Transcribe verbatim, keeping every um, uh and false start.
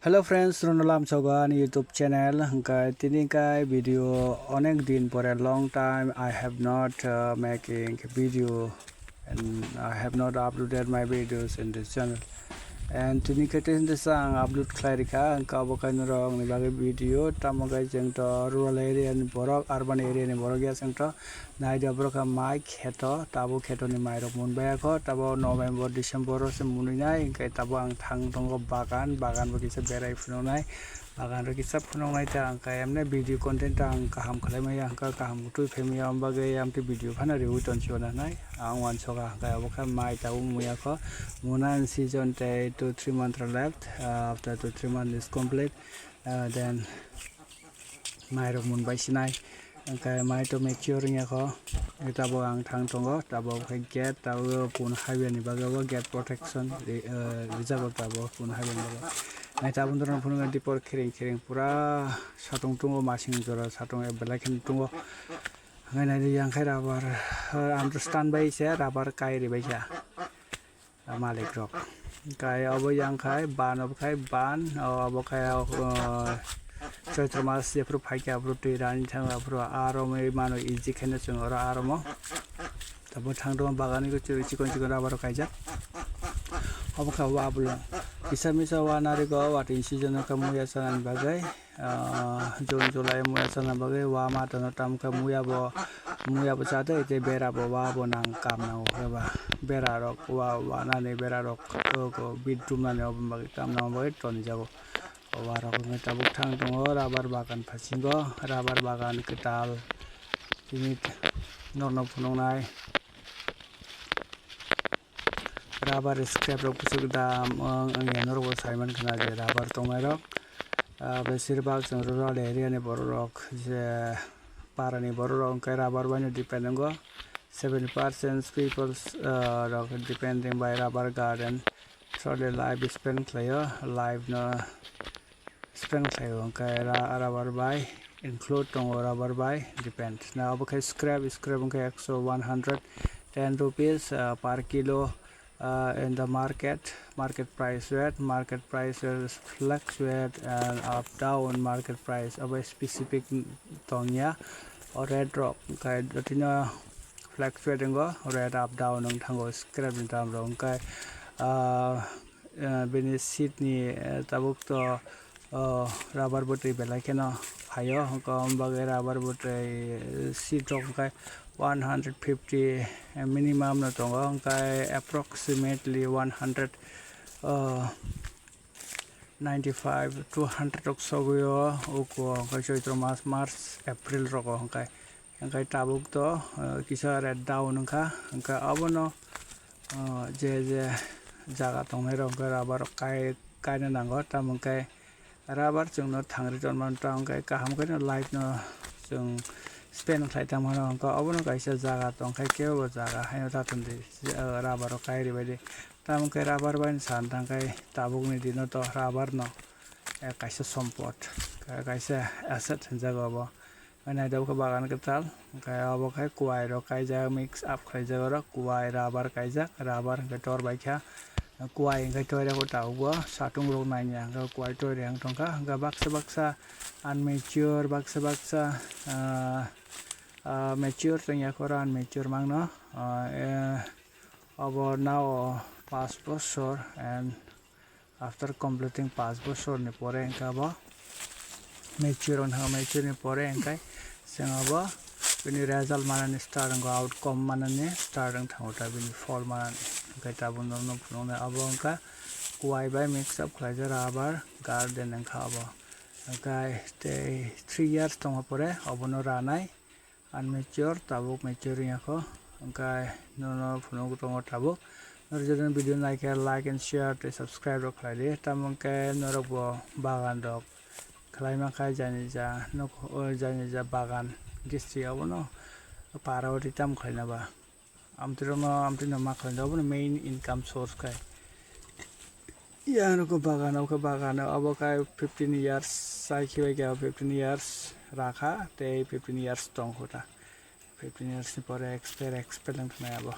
Hello friends, rono lamsogo ani YouTube channel. Hwnkhe tini kai video, onek din pore, long time I have not, uh, making video and I have not uploaded my videos in this channel. And tini khe tini sa ang upload khlai rikha, hwnkhe abo khe norok ni bagwi video, tamo khe chwng to rural area ni borok, urban area ni borok ya chwng to. Naidi oborok khe mai kheto, tabuk kheto ni mai rok munbaiya kho, tabuk November, December o se munwi nai, hwnkhe tabuk ang thang tongo bagan, bagan bo kisa berai phunuknai, bagan rok kisa phunuknai ta ang khe emne video content ta ang kaham khlai maya, hwnkhe kaham twi phai maya, om bagwi amtwi video phano riui tonsio na nai, ang uansukha hwnkhe obo khe mai tabuk muya kho, muna in season tei two three month left, uh, after two three month is complete, uh, then mai rok munbai sinai, hwnkhe mai to mature wngya kho, tabuk ang thang tongo, tabuk khe gate, tabuk pun habya ni bagwi bo gate protection ri-, eh, rijak rok tabuk pun habya ni bagwi. Nai tabuk norok phunuknai dipor khiring khiring pura satung tungo, masing jora satung belai kheno tungo. Hwnkhai nai yang khe rubber, eh, understand bai se rubber kai ri bai kha. Malik rok. Kai obo yang khai ban, obo khai ban, o, obo khai, o, Choitro mas jephru phaikha aphuru twi rani thangwi aphuru aro mui mano easy khaino chwng oro aro mo. Tabuk thang tongo bagan ni chikon chikon rubber rok kaijak. Obo kha wa bwlwng kisa misa wa narikgo watwi season o khe muya chanani bagwi. Ah, June, July muya chana bagwi wa ma tono, tamo khe muya bo, muya bo cha tei, tei bera bo wa bo nang kam nango khe ba. Bera rok wa, wa nani bera rok, o, o, bit tum nani obo bagwi kam nango bagwi toni jago. Wa rok wngwi tabuk thang tongo rubber bagan phasingo, rubber bagan kwtal tini norno phunuknai. Rubber scrap rok kuchuk dam wng, wngya norok bo saiman khna je rubber tongnai rok, ah, besir bak chwng rural area ni borok rok je para ni borok rok hwnkhe rubber bai no depend wngo, seventy percent people, ah, rok depending by rubber garden, through the life spend khlaio, life no spend khlaio, hwnkhe ra-, rubber bai include tongo, rubber bai depend. Na obo khe scrap, scrap wngkhe ekso, one hundred ten rupees, uh, per kilo, uh, in the market, market price rate, market price rate fluctuate and up down market price, obo specific tongya o rate rok, hwnkhe jotino fluctuate wngo, rate up down wng thango scrap ni dam rok, hwnkhe, uh, eh, bini seat ni, eh, tabuk to, oh, rubber bwtwi belai kheno phaio, hwnkhe omo bagwi rubber bwtwi, eh, seat rok hwnkhe one hundred fifty, eh, minimum no tongo, hwnkhe approximately one hundred, oh, ninety five, two hundred rok sogwi o uko hwnkhe Choitro mas, March, April rogo hwnkhe. Hwnkhe tabuk to, eh, kisa rate down wngkha, hwnkhe abono, eh, je je jaga tongnai rok hwnkhe rubber rok kai, kaina nango, tamo hwnkhe rubber chwngno thangri tonmano, tamo hwnkhe kaham khe no life no chwng spend khlai tangmano, hwnkhe obono kaisa jaga tongkhe kebo bo jaga haino ta tondi, eh, rubber rok kai ribaidi, tamo hwnkhe rubber bai san tangkhe tabukni dino to rubber no, eh, kaisa sompot, ka-, kaisa asset hinjago obo. Nai tabuk khe bagan kwtal, hwnkhe obo khe kuwai rok kaijak, mix up khlaijak oro, kuwai rubber kaijak, rubber hwnkhe tor bai kha, kuwai hwnkhe tor rok tabuk bo satung rok naiya, hwnkhe kuwai tor rok tongkha, hwnkhe baksa baksa unmature, baksa baksa, ah, ah, mature tongya khe oro unmature mangno, ah, eh, obo nao paanch bosor and after completing paanch bosor ni pore hwnkhe abo mature wng thango, mature ni pore hwnkhe chwng abo bini result manani start wngo, outcome manani start wng thango ta bini phol manani. Hwnkhe tabuk norokno phunuknai abo wngkha kuwai bai mix up khlaijak rubber garden wngkha abo. Hwnkhe tei three years tongma pore obono ranai. Unmature, tabuk mature wngya kho, hwnkhe nono phunuk tongo tabuk. Norok jodi video naikhe like and share tei subscribe rok khlai di, tamo hwnkhe norok bo bagan rok khlai mankha, jani ja nuk, o jani ja bagan gistri abono para o ri tamo khlaina ba. Amtwirokno, amtwino ma khlaina, obono main income source khai. Yang rok bagan, obo khe bagan, obo khe fifteen years, sai khibai khe fifteen years rakha, tei fifteen years tong kho ta. Fifteen years ni pore expire, expire wng thanai abo.